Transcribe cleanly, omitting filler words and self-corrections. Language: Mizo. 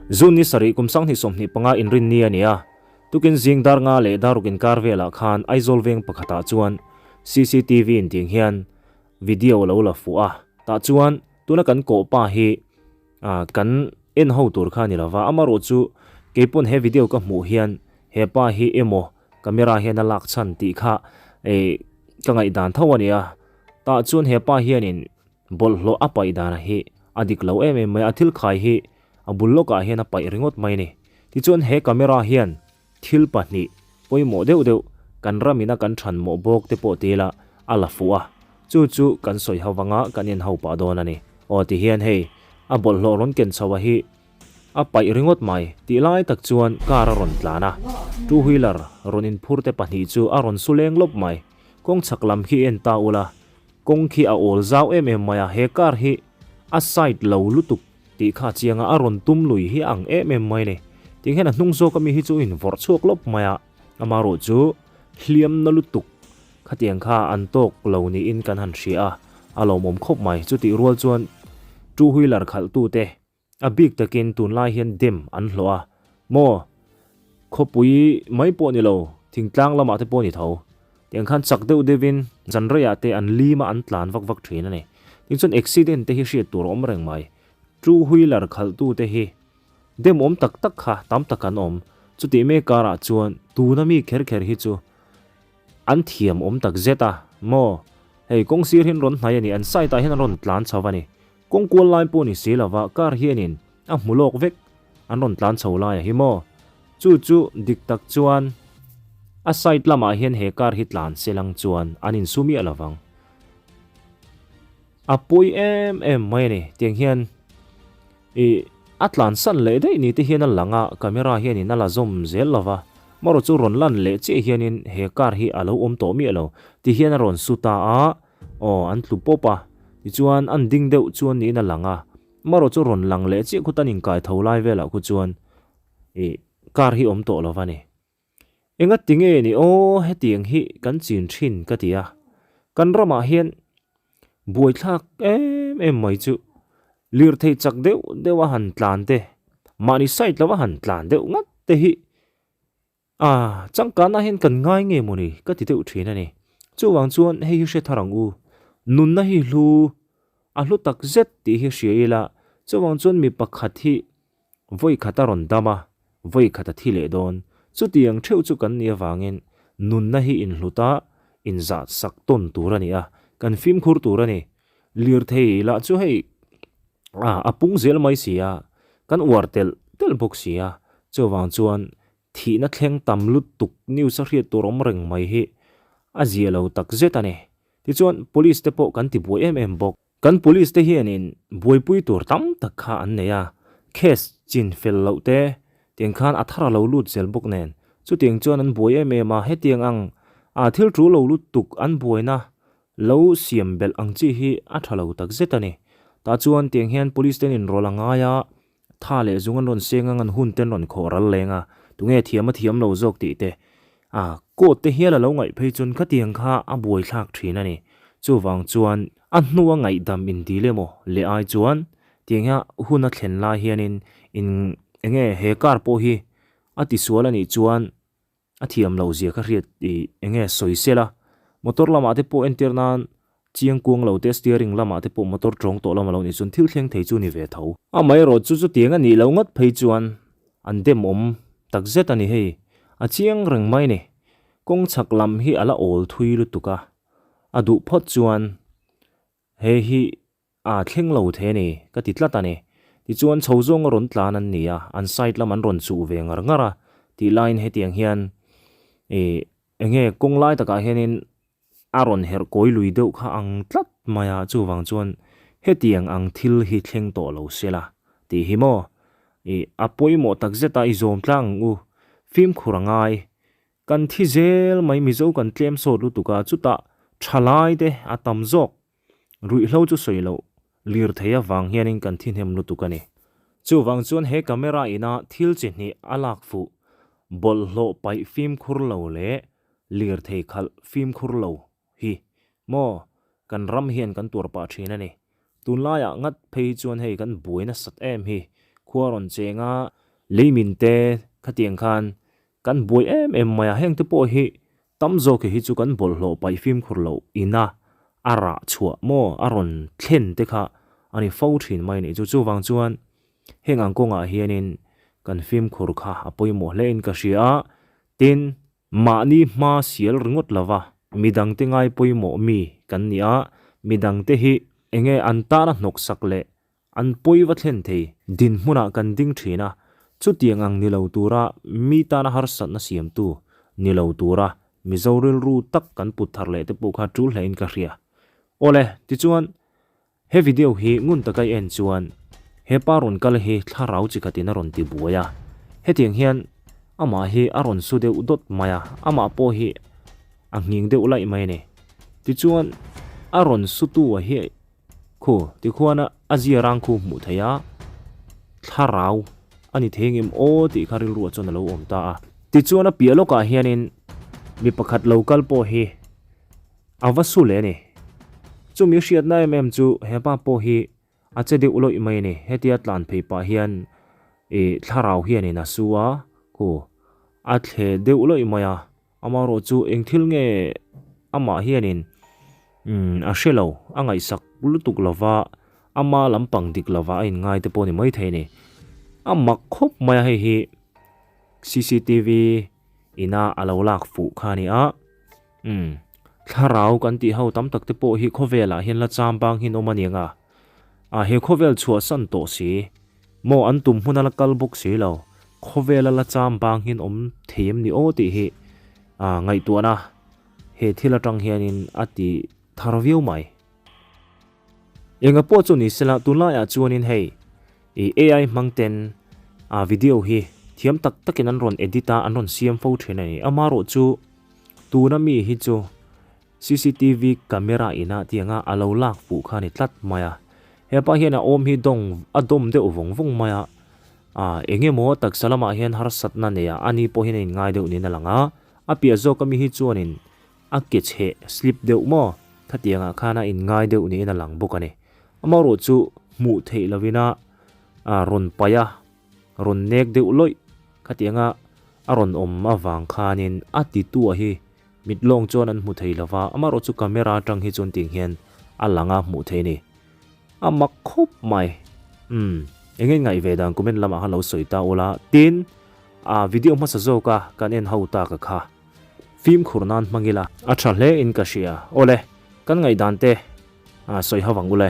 June ni sarih kum 2025 inrinni a ni a, tukin zing dar nga leh dar ruk inkar velah khan Aizawl veng pakhatah chuan cctv in tiang hian video a lo la fuh a, tah chuan tuna kan kawh pa hi kan en ho tur kha a ni lova, amarawh chu keipawn he video ka hmuh hian he pa hi emaw camera hian a lak chhan tih kha ka ngaihdan tho a ni a, tah chuan he pa hianin Bawlhhlawh a paih dan hi a dik lo em em mai a, thil khai hi a bul lawkah hian a paih ringawt mai a ni. Tichuan he camera hian thil pahnih pawimawh deuh deuh kan ram ina kan than mawh bawk te pawh ti ila a la fuh a, chu chu kan sawi ho vanga kan en ho pah dawn a ni. Aw ti hian hei a bawlhhlawh rawn ken chho a hi a paih ringawt mai tih lai tak chuan car a rawn tlan a, two wheeler rawn inphur te pahnih chu a rawn su leng lawp mai. Kawng chhak lam khi en ta ula. Kawng khi a awl zau em em mai a, he car hi a side lo lutuk tih kha a chiang a, a rawn tum lui hi a ang em em mai a ni. Tiang hian a hnung zawk ami hi chu in vawrh chhuak lawp mai a, amaherawh chu hliam na lutuk khatiang kha an tawk lo niin kan han hria a, a lawmawm khawp mai. Chutih rual chuan two wheeler khalh tute A bik takin tunlai hian dem an hlawh a, maw? Khawpui mai pawh ni lo, thingtlang lamah te pawh ni tho. Tiang khan chak deuh deuhin zan reiah te an lim a an tlan vak vak thin a ni. Tin chuan accident te hi hriat tur a awm reng mai. Two wheeler khalhtu te hi dem awm tak tak kha tam tak an awm. Chutih mek karah chuan tuna mi kher kher hi chu an thiam awm tak zet a, maw? Hei kawng sir hi an rawn hnai a ni, an side ah hian an rawn tlan chho a ni. Kawng kual lai pawh ni si lova car hianin a hmu lawk vek an rawn tlan chho lai a hi maw? Chu chu dik tak chuan a side lamah hian he car hi tlan se lang chuan an insu miah lovang. A pawi em em mai a ni tiang hian ih a tlan san leh daih ni te hian a lang a camera hianin a la zawm zel lova marawh chu rawn lan leh chiah hianin he car hi a lo awm tawh miah lo ti hian a rawn su ta a. Aw, an tlu pawp a, tichuan an ding deuh chuan niin a lang a, marawh chu rawn lang leh chiah khutan inkai tho lai velah khu chuan ih car hi awm tawh lo va ni. Enga ti nge ni aw hetiang hi kan chin thin ka ti a, kan ramah hian buaithlak em em mai chu lirthei chak deuh deuh a han tlan te, mahni side lova han tlan deuh ngat te hi A, changkanah hian kan ngai nge mawni ka ti deuh thin a ni. Chuvang chuan hei hi hre thar ang u. Nunna hi hlu, a hlu tak zet tih hi hria ila, chuvang chuan mi pakhat hi vawi khat a rawn dam a, vawi khat a thi leh dawn. Chutiang theuh chu kan nih avangin nunna hi inhlut a, inzah sak tawn tur a ni a, kan fimkhur tur a ni. Lirthei lah chu hei a, a pung zel mai si a, kan uar telh telh bawk si a, chuvang chuan Thihna thleng tam lutuk news a hriat tur awm reng mai hi a zia lo tak zet a ni. Tichuan Police te pawh kan ti buai em em bawk. Kan Police te hianin buaipui tur tam tak kha an nei a, case chin fel loh te tiang khan a thar a lo lut zel bawk nen chutiang chuan an buai em em a, hetiang ang a thil tul lo lutuk an buaina lo siam belh ang chi hi a tha lo tak zet a ni. Tah chuan tiang hian Police ten inrawlh a ngai a, Tha leh zung an rawn seng ang an hun te an rawn khawh ral leng a, tunge thiam a thiam lo zawk tih te a court te hial a lo ngaih phei chuan khatiang kha a buaithlak thin a ni. Chuvang chuan a hnua ngaihdam in dil emaw leh ai chuan tiang hian hun a thlen lai hianin in enge he car pawh hi a tisual a nih chuan A thiam loh zia kha hriat ih enge sawi sel a, motor lamah te pawh entir nan chiang kuang lo te steering lamah te pawh motor tawng tawh lam a lo nih chuan thil thleng thei chu ni ve tho. Amaherawh chu chutiang a nih loh ngawt phei chuan an dem awm tak zet a ni hei, a chiang reng mai ni. Kawng chhak lam hi a la awl thui lutuk a, a duh phawt chuan he hi A thleng lo the ni, ka ti tlat a ni. Tichuan chho zawnga rawn tlan an ni a, an side lam an rawn chuh ve ngar ngar a, tih laiin hetiang hian ih enge kawng lai takah hianin a rawn herh kawi lui deuh kha ang tlat mai a, chuvang chuan hetiang ang thil hi thleng tawh lo se la tih hi maw ih a pawimawh tak zet a, i zawm tlang ang u, fimkhur a ngai, kan thi zel mai Mizo kan tlem sawt lutuk a, chutah thalai te a tam zawk. Ruihhlo chu sawi loh, lirthei avang hianin kan thi hnem lutuk a ni. Chuvang chuan he camera ina thil chi hnih a lak fuh, bawlhhlawh paih fimkhur lo leh lirthei khalh fimkhur lo hi maw kan ram hian kan tuar pah thin a ni. Tunlaiah ngat phei chuan hei kan buai nasat em hi. Khua rawn cheng a, leimin te khatiang khan kan buai em em mai a, heng te pawh hi tam zawk hi chu kan bawlhhlawh paih fimkhur loh ina a rah chhuah maw a rawn thlen te kha a ni fo thin mai a nih chu. Chuvang chuan heng ang kawngah hianin kan fimkhur kha a pawimawh hle in ka hria a, tin Mahni hma sial ringawt lova midangte ngai pawimawh mi kan ni a, midangte hi enge an tana hnawksak leh an pawi va thlen thei dinhmunah kan ding thin a, chutiang ang ni lo tura mi tana harsatna siamtu ni lo tura Mizo rilru tak kan put thar leh te pawh kha tul hlein ka hria. Awle, tichuan He video hi ngun taka i en chuan he pa rawn kal hi thlarau chi khatin a rawn ti buai a, hetiang hian amah hi a rawn su deuh dawt mai a, amah pawh hi a nghing deuh laih mai a ni. Tichuan a rawn su tu a hi khu tikhuan a zia rang khu hmuh theih a, thlarau a ni thei ngem aw tih kha rilruah chuan a lo awm ta a. Tichuan a piah lawkah hianin mi pakhat lo kal pawh hi A va su leh a ni. Chumi hriatna em em chu hepa pawh hi a che deuh lawih mai a ni. Hetia tlan phei pah hian ih thlarau hianin a su a, khu a thle deuh lawih mai a. Amaherawh chu eng thil nge amah hianin umm a hre lo, a ngaihsak lutuk lova, ama lampang dik lova a inngai te pawh a ni maithei a ni. A mak khawp mai a hei hi cctv ina a lo lak fuh kha a ni a. Umm, thlarau kan tih ho tam tak te pawh hi khawvelah hian la cham bang hin awm a ni anga, ah he khawvel chhuahsan tawh si, maw an tum hmun a la kal bawk si lo, khawvela la cham bang hin awm thei em ni aw tih hi ah ngaihtuahna he thil atang hianin a ti thar viau mai. Enga pawh chu ni sela tunlaiah chuanin hei i AI hmang ten a video hi thiam tak takin an rawn edit a an rawn siam fo thin a ni. Amaherawh chu tuna mi hi chu cctv camera ina tianga a lo lak fuh kha a ni tlat mai a. Hepa hian a awm hi dawng a dawm deuh vawng vawng mai a, a eng emaw taksa lamah hian harsatna nei a ani pawh hian a inngai deuh niin a lang a. A piah zawk ami hi chuanin A ke chheh slip deuh maw? Khatiangah khan a inngai deuh niin a lang bawk a ni. Amaherawh chu hmuh theih lovin a rawn paih a, rawn nek deuh lawih. Khatianga a rawn awm avang khanin a titua hi mit lawng chuan an hmu thei lova, amaherawh chu camera atang hi chuan tiang hian a lang a hmuh theih a ni. A mak khawp mai. Umm, eng nge ngaih ve dan comment lamah khan lo sawi ta ula. Tin, a video hmasa zawka kan en ho tak a kha. Fimkhur nan hmang ila. A tha hle in ka hria. Awle, kan ngaihdan te sawi ho vang ule.